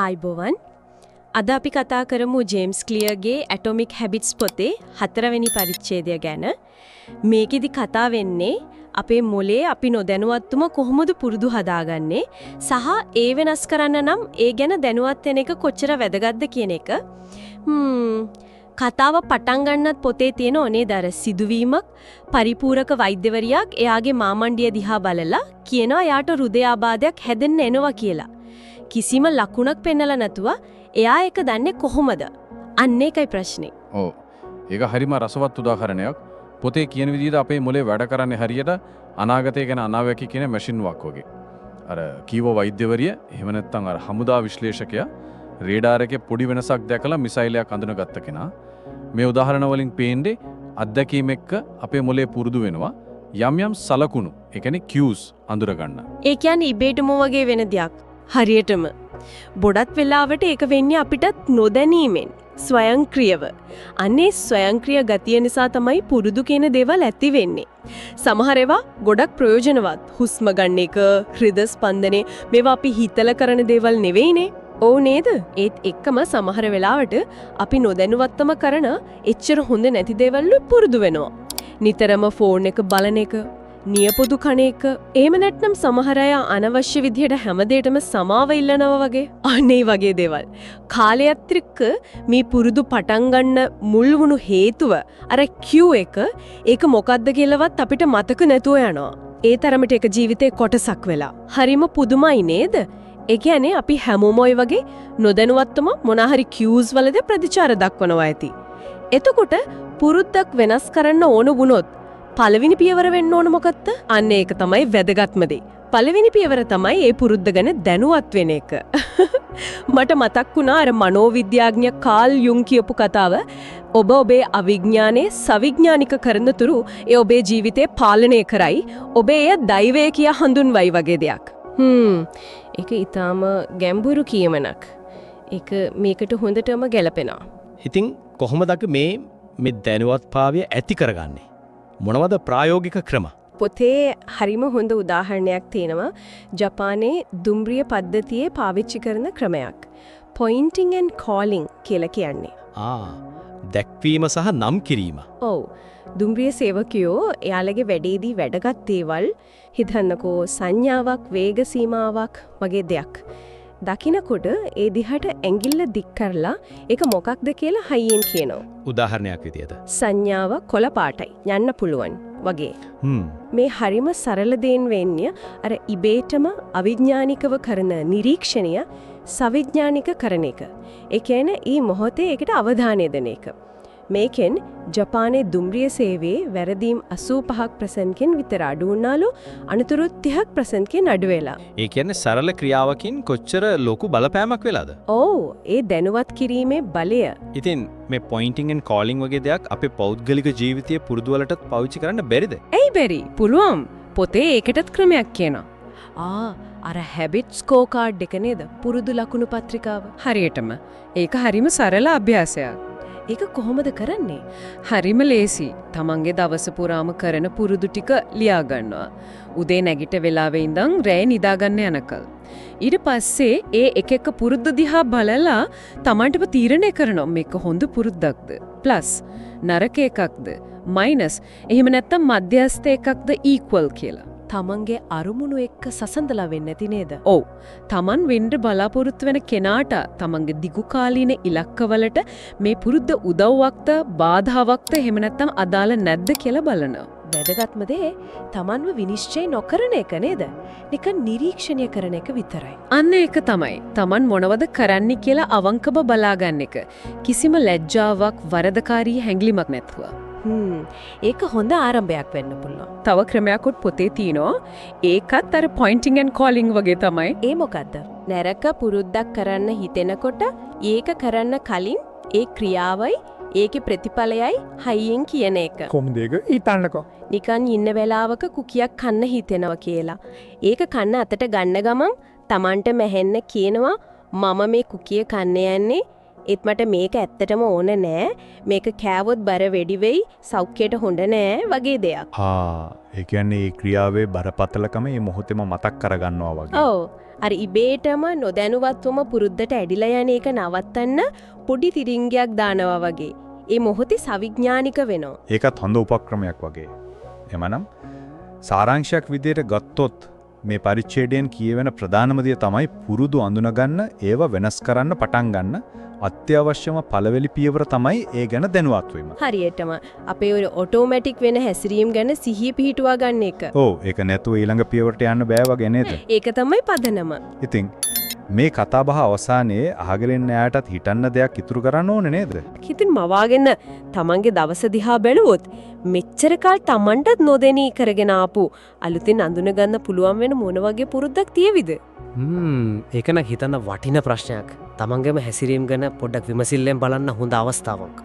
ආයුබෝවන්. අද අපි කතා කරමු ජේම්ස් ක්ලියර්ගේ ඇටොමික් හැබිට්ස් පොතේ හතරවෙනි පරිච්ඡේදය ගැන. මේකෙදි කතා වෙන්නේ අපේ මොලේ අපි නොදැනුවත්වම කොහොමද පුරුදු හදාගන්නේ සහ ඒ වෙනස් කරන්න නම් ඒ ගැන දැනුවත් වෙන එක කොච්චර වැදගත්ද කියන එක. කතාව පටන් ගන්නත් පොතේ තියෙන ඔනේ දර සිදුවීමක් පරිපූරක වෛද්‍යවරියක් එයාගේ මාමණ්ඩිය දිහා බලලා කියනවා එයාට හෘදයාබාධයක් හැදෙන්න එනවා කියලා. කිසිම ලකුණක් පෙන්නලා නැතුව එයා ඒක දන්නේ කොහොමද? අන්න ඒකයි ප්‍රශ්නේ. ඔව්. ඒක හරිම රසවත් උදාහරණයක්. පොතේ කියන විදිහට අපේ මොලේ වැඩ කරන්නේ හරියට අනාගතය ගැන අනාවැකි කියන මැෂින් එකක් වගේ. අර කීව වෛද්‍යවරිය එහෙම නැත්නම් අර හමුදා විශ්ලේෂකයා රේඩාර් එකේ පොඩි වෙනසක් දැකලා මිසයිලයක් අඳුනගත්ත කෙනා. මේ උදාහරණ වලින් පේන්නේ අත්දැකීම් එක්ක අපේ මොලේ පුරුදු වෙනවා යම් යම් සලකුණු, ඒ කියන්නේ කියුස් අඳුරගන්න. ඒ කියන්නේ ඉබේටම වගේ වෙන දෙයක්. හරියටම. ගොඩක් වෙලාවට ඒක වෙන්නේ අපිටත් නොදැනීමෙන් ස්වයංක්‍රීයව. අන්නේ ස්වයංක්‍රීය ගතිය නිසා තමයි පුරුදු කියන දේවල් ඇති වෙන්නේ. සමහර ඒවා ගොඩක් ප්‍රයෝජනවත්. හුස්ම ගන්න එක, හෘද ස්පන්දනය මේවා අපි හිතලා කරන දේවල් නෙවෙයිනේ. ඔව් නේද? ඒත් එක්කම සමහර වෙලාවට අපි නොදැනුවත්වම කරන එච්චර හොඳ නැති දේවල් පුරුදු වෙනවා. නිතරම ෆෝන් එක බලන එක, නියපොතු කන එක, එහෙම නැත්නම් සමහර අය අනවශ්‍ය විදිහට හැම දෙයකටම සමාව ඉල්ලනවා වගේ. අන්න ඒ වගේ දේවල්. කාලයත් එක්ක මේ පුරුදු පටන් ගන්න මුල් වුණු හේතුව අර කියු එක, ඒක මොකද්ද කියලාවත් අපිට මතක නැතුව යනවා. ඒ තරමට ඒක ජීවිතේ කොටසක් වෙලා. හරිම පුදුමයි නේද? ඒ කියන්නේ අපි හැමෝම ඔය වගේ නොදැනුවත්වම මොන හරි කියුස් වලද ප්‍රතිචාර දක්වනවා ඇති. එතකොට පුරුද්දක් වෙනස් කරන්න ඕන වුණොත් පළවෙනි පියවර වෙන්න ඕන මොකද්ද? අන්න ඒක තමයි වැදගත්ම දේ. පළවෙනි පියවර තමයි ඒ පුරුද්ද ගැන දැනුවත් වෙන එක. මට මතක් වුණා අර මනෝවිද්‍යාඥ කාල් යුන් කියපු කතාව. ඔබ ඔබේ අවිඥානයේ සවිඥානික කරන තුරු ඒ ඔබේ ජීවිතේ පාලනය කරයි. ඔබ එය දෛවය කියා හඳුන්වයි වගේ දෙයක්. ඒක ඊටාම ගැඹුරු කියමනක්. ඒක මේකට හොඳටම ගැලපෙනවා. ඉතින් කොහොමද අපි මේ මේ දැනුවත්භාවය ඇති කරගන්නේ? මොනවද ප්‍රායෝගික ක්‍රම? පොතේ හරිම හොඳ උදාහරණයක් තියෙනවා. ජපානයේ දුම්රිය පද්ධතියේ පාවිච්චි කරන ක්‍රමයක්. Pointing and calling කියලා කියන්නේ. ආ, දැක්වීම සහ නම් කිරීම. ඔව්. දුම්රිය සේවකයෝ එයාලගේ වැඩේදී වැදගත් දේවල් හිතන්නකෝ සංඥාවක්, වේග සීමාවක් වගේ දෙයක්. දකිනකොට ඒ දිහාට ඇඟිල්ල දික් කරලා ඒක මොකක්ද කියලා හයියෙන් කියනවා. උදාහරණයක් විදියට. සංඥාව කොළ පාටයි. යන්න පුළුවන් වගේ. මේ හරිම සරල දේන් වෙන්නේ අර ඉබේටම අවිඥානිකව කරන නිරීක්ෂණය සවිඥානික කරන එක. ඒ කියන්නේ ඊ මොහොතේ ඒකට අවධානය දෙන එක. මේකෙන් ජපානයේ දුම්රිය සේවයේ වැරදීම් 85%කින් විතර අඩු වුණාලු, අනතුරු 30%කින් අඩු වෙලා. ඒ කියන්නේ සරල ක්‍රියාවකින් කොච්චර ලොකු බලපෑමක් වෙලාද? ඔව්, ඒ දැනුවත් කිරීමේ බලය. ඉතින් මේ පොයින්ටිං ඇන්ඩ් කෝලිං වගේ දෙයක් අපේ පෞද්ගලික ජීවිතයේ පුරුදු වලටත් පාවිච්චි කරන්න බැරිද? ඇයි බැරි? පුළුවන්. පොතේ ඒකටත් ක්‍රමයක් කියනවා. ආ, අර හැබිට් ස්කෝර් කාඩ් එක නේද? පුරුදු ලකුණු පත්‍රිකාව. හරියටම. ඒක හරිම සරල අභ්‍යාසයක්. ඒක කොහොමද කරන්නේ? හරිම ලේසි. තමන්ගේ දවස පුරාම කරන පුරුදු ටික ලියා ගන්නවා. උදේ නැගිට වෙලාවේ ඉඳන් රැය නිදා ගන්න යනකල්. ඊට පස්සේ ඒ එක එක පුරුද්ද දිහා බලලා තමන්ටම තීරණය කරනවා මේක හොඳ පුරුද්දක්ද? ප්ලස් නරක එකක්ද? මයිනස් එහෙම නැත්නම් මධ්‍යස්ථ එකක්ද ඊක්වල් කියලා. තමන්ගේ අරමුණු එක්ක සසඳලා වෙන්නේ නැති නේද? ඔව්. තමන් වෙන්න බලාපොරොත්තු වෙන කෙනාට තමන්ගේ දිගු කාලීන ඉලක්කවලට මේ පුරුද්ද උදව්වක්ද බාධාවක්ද එහෙම නැත්නම් අදාළ නැද්ද කියලා බලනවා. වැදගත්ම දේ තමන්ව විනිශ්චය නොකරන එක නේද? නිකන් නිරීක්ෂණය කරන එක විතරයි. අන්න ඒක තමයි. තමන් මොනවද කරන්නේ කියලා අවංකව බලාගන්න එක. කිසිම ලැජ්ජාවක් වරදකාරී හැඟීමක් නැතුව. ඒක හොඳ ආරම්භයක් වෙන්න පුළුවන්. තව ක්‍රමයක්ත් පොතේ තියෙනවා. ඒකත් අර පොයින්ටිං ඇන්ඩ් කෝලිං වගේ තමයි. ඒ මොකද්ද? නරක පුරුද්දක් කරන්න හිතෙනකොට ඒක කරන්න කලින් ඒ ක්‍රියාවයි ඒකේ ප්‍රතිඵලයයි හයියෙන් කියන එක. කොහොමද ඒක? හිතන්නකෝ. නිකන් ඉන්න වෙලාවක කුකියක් කන්න හිතෙනවා කියලා. ඒක කන්න අතට ගන්න ගමන් තමන්ට මැහෙන්න කියනවා මම මේ කුකිය කන්න යන්නේ, ඒත් මට මේක ඇත්තටම ඕන නෑ, මේක කෑවොත් බර වැඩි වෙයි, සෞඛ්‍යයට හොඳ නෑ වගේ දෙයක්. ආ, ඒ කියන්නේ ඒ ක්‍රියාවේ බරපතලකම මේ මොහොතේම මතක් කරගන්නවා වගේ. ඔව්. අර ඉබේටම නොදැනුවත්වම පුරුද්දට ඇදිලා යන එක නවත්තන්න පොඩි තිරිංගයක් දානවා වගේ. ඒ මොහොතේ සවිඥානික වෙනවා. ඒකත් හොඳ උපක්‍රමයක් වගේ. එමනම් සාරාංශයක් විදියට ගත්තොත් මේ පරිච්ඡේදයෙන් කියවෙන ප්‍රධානම දේ තමයි පුරුදු අඳුනගන්න, ඒව වෙනස් කරන්න පටන් ගන්න අත්‍යවශ්‍යම පළවෙනි පියවර තමයි ඒ ගැන දැනුවත් වීම. හරියටම අපේ ඔය ඔටෝමැටික් වෙන හැසිරීම් ගැන සිහිය පිහිටුවා ගන්න එක. ඔව්, ඒක නැතුව ඊළඟ පියවරට යන්න බෑ වගේ නේද? ඒක තමයි පදනම. ඉතින් මේ කතාබහ අවසානයේ අහගෙන ඉන්න අයටත් හිතන්න දෙයක් ඉතුරු කරන්න ඕනේ නේද? හිතින් මවාගෙන තමන්ගේ දවස දිහා බැලුවොත් මෙච්චර කාල් තමන්ටත් නොදෙනී කරගෙන ආපු අලුතින් අඳුන ගන්න පුළුවන් වෙන මොන වගේ පුරුද්දක් තියවිද? ඒක නම් හිතන්න වටින ප්‍රශ්නයක්. තමන්ගේම හැසිරීම ගැන පොඩ්ඩක් විමසිල්ලෙන් බලන්න හොඳ අවස්ථාවක්.